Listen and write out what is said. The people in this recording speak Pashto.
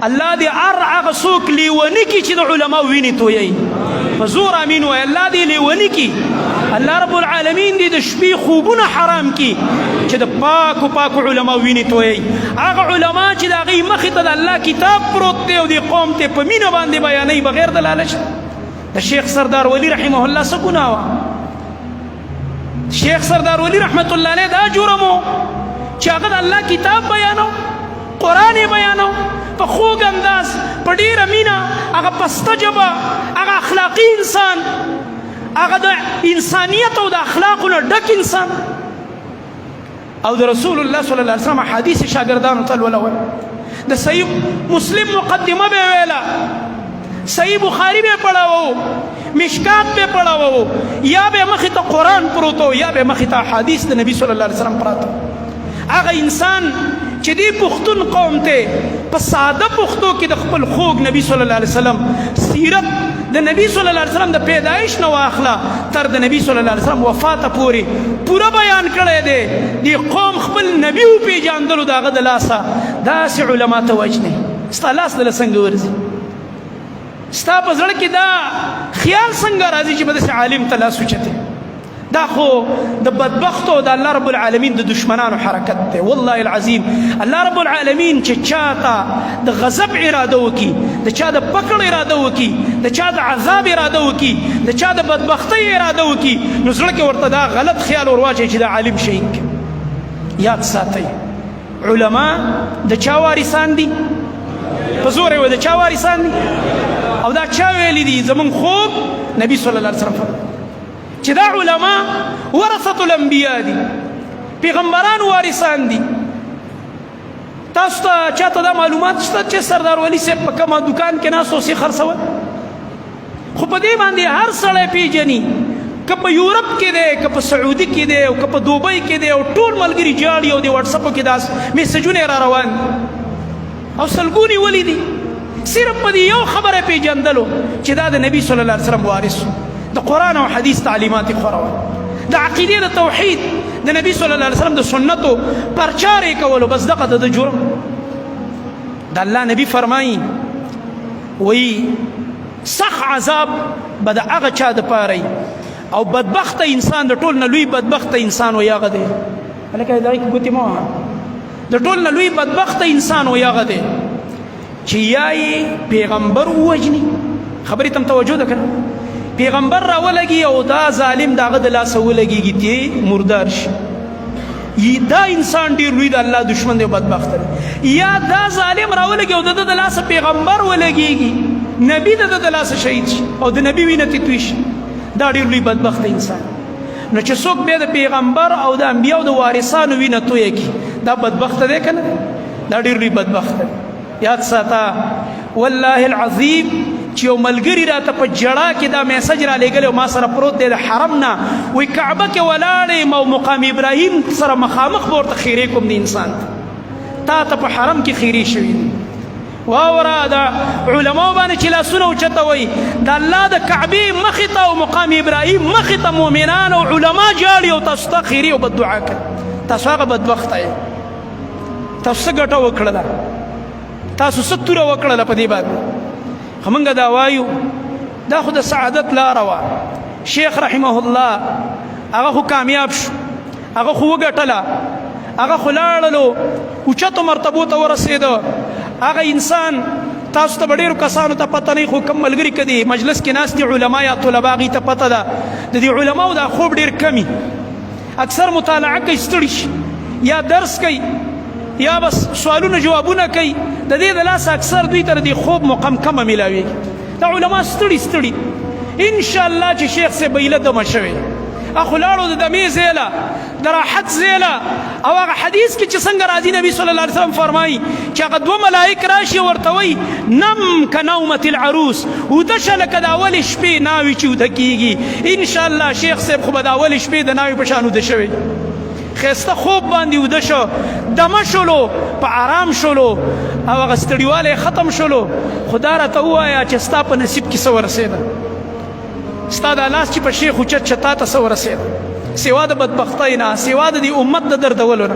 الله دې هر هغه څوک لیونی کی چې د علما ویني تویي. په زور امین وای. الله دې لیونی کی، الله رب العالمین دې د شپې خوبونه حرام کی چې د پاکو پاکو علما ویني تویي. هغه علما چې د هغې مخې ته د الله کتاب پروت دی او د قوم ته په مینه باندې بیانوي بغیر د لالچ. د شیخ سردار ولی رحمه الله څه ګناه وه؟ شیخ سردار ولی رحمت الله علیه دا جرم و چې هغه د الله کتاب بیانو، قرآن یې بیانو په خوږ انداز، په ډېره مینه، هغه پسته ژبه، هغه اخلاقي انسان، هغه د انسانیت او د اخلاقو نه ډک انسان، او د رسول الله صلی الله علیه وسلم حدیث شاګردانو ته لولول. د صحیح مسلم مقدمه به ویله، صحیح بخاری به پڑھاو، مشکات به پڑھاو، یا به مخ ته قرآن پروتو، یا به مخ ته حدیث د نبی صلی الله علیه وسلم پراتو. هغه انسان چې دی پښتون قوم ته په ساده پښتو کې د خپل خوږ نبی صلی الله علیه وسلم سیرت د نبی صلی الله علیه وسلم د پیدایش نه واخله تر د نبی صلی الله علیه وسلم وفات پورې پوره بیان کړی دی، دی قوم خپل نبی او پیژاندلو دغه د لاسه داسې علما ته وجني. ستا لاس دله څنګه ورځي؟ ستا په زړه کې دا خیال څنګه راځي چې به داسې عالم ته لاس اوچتې؟ دا خو د بدبختو د الله رب العالمین د دشمنانو حرکت دی. والله العظیم الله رب العالمین چې چاته د غضب اراده وکي، د چا د پکړ اراده وکي، د چا د عذاب اراده وکي، د چا د بدبختۍ اراده وکي، نو زړه کې ورته دا غلط خیال ورواچي چې دا عالم شهید. یاد ساتئ، علما د چا وارثان دي؟ په زور یې د چا وارثان دي؟ او دا چا ویلي دي؟ زمونږ خوب نبی صلی الله علیه وسلم چې دا علما ورثه الانبیاء دي، پیغمبران وارثان دي. تاسو ته چاته دا معلومات شته چې سردار ولی صاحب په کومه دکان کې ناست اوسې خرڅول؟ خو په دې باندې هر سړی پیژني، که په یورپ کې دی، که په سعودي کې دی، او که په دوبۍ کې دی، او ټول ملګري جاړي او د واتساپ کې داس میسجونه را روان او سلګونی ولي دي، صرف په دې یو خبره پیژندلو چې دا د نبی صلی الله علیه وسلم وارث، د قرآن او حدیث تعلیمات خورول، د عقیدې د توحید، د نبی صلی الله علیه وسلم د سنتو پرچار یې کولو، بس دغه د جرم. د الله نبی فرمایي وی سخت عذاب به د هغه چا د پاره او بدبخت انسان، د ټول نه لوی بدبخت انسان وي هغه دی. هلکه دا ګوتې مو، د ټول نه لوی بدبخت انسان وي هغه دی چې یا یې پیغمبر ووژني. خبرې ته توجه ده کنه؟ پیغمبر راولګي او دا ظالم داغه د لاسه ولګيږي تی مردار شي، دا انسان ډیر لوی د الله دشمن دی، بدبخت دی. یا دا ظالم راولګي او د د لاسه پیغمبر ولګيږي، نبی د د لاسه شهید شي او د نبی وینه توی شي، دا ډیر لوی بدبخت انسان. نو چې څوک بیا د پیغمبر او د انبیاو د وارثانو وینه توی کی، دا بدبخت دی کنه؟ دا ډیر لوی بدبخت دی. یاد ساته، والله العظیم چې یو ملګری راته په جړا کې دا میسج را لېږلی، ما سره پروت دی د حرم نه، وی کعبه کې ولاړ یم او مقام ابراهیم سره مخامخ به ورته خیرې کوم. د انسان تا ته په حرم کې خیرې شوي دي. واوره، د علماو باندې چې لاسونه اوچتوي، د الله د کعبې مخې ته او مقام ابراهیم مخې ته مؤمنان او علما جاړي او تاسو ته خیرې او بددعا کوي. تاسو هغه بدبخته یې. تاسو څه ګټه وکړله؟ تاسو څه توره وکړله په دې باندې؟ خو موږ دا وایو، دا خو د سعادت لاره وه. شیخ رحمه الله هغه خو کامیاب شو، هغه خو وګټله، هغه خو لاړلو اوچتو مرتبو ته ورسېده. هغه انسان تاسو ته ډېرو کسانو ته پته نه، خو کم ملګري کدي مجلس کې ناست دي علما یا طلبا، هغوی ته پته ده. د دې علماو دا خوب ډېر کمي، اکثر مطالعه کوي، ستړي شي، یا درس کوي، یا بس سوالونه جوابونه کوي. د دې د لاسه اکثر دوی تر دې خوب مقام کمه ملاویږي. دا علما ستړي ستړي. ان شاء الله چې شیخ صاحب ایله دمه شوی، اخو لاړو د دمې ځای، د راحت ځای. او هغه حدیث کې چې څنګه راځي، نبی صلی الله علیه وسلم فرمایي چې هغه دوه ملائک راشي ورته وایي نم کنومت العروس، وده شه لکه د اولې شپې ناوې چې وده کېږي. ان شاء الله شیخ صاحب خو به د اولې شپې د ناوې په شان وده شوی، ښایسته خوب باندې وده شو، دمه شولو، په آرام شولو او هغه ستړیوالی ختم شولو. خو دا راته ووایه چې ستا په نصیب کې څه ورسېده؟ ستا دا لاس چې په شیخ اوچت شه، تا ته څه ورسېده سوا د بدبختۍ نه، سوا د دې امت د دردولو نه؟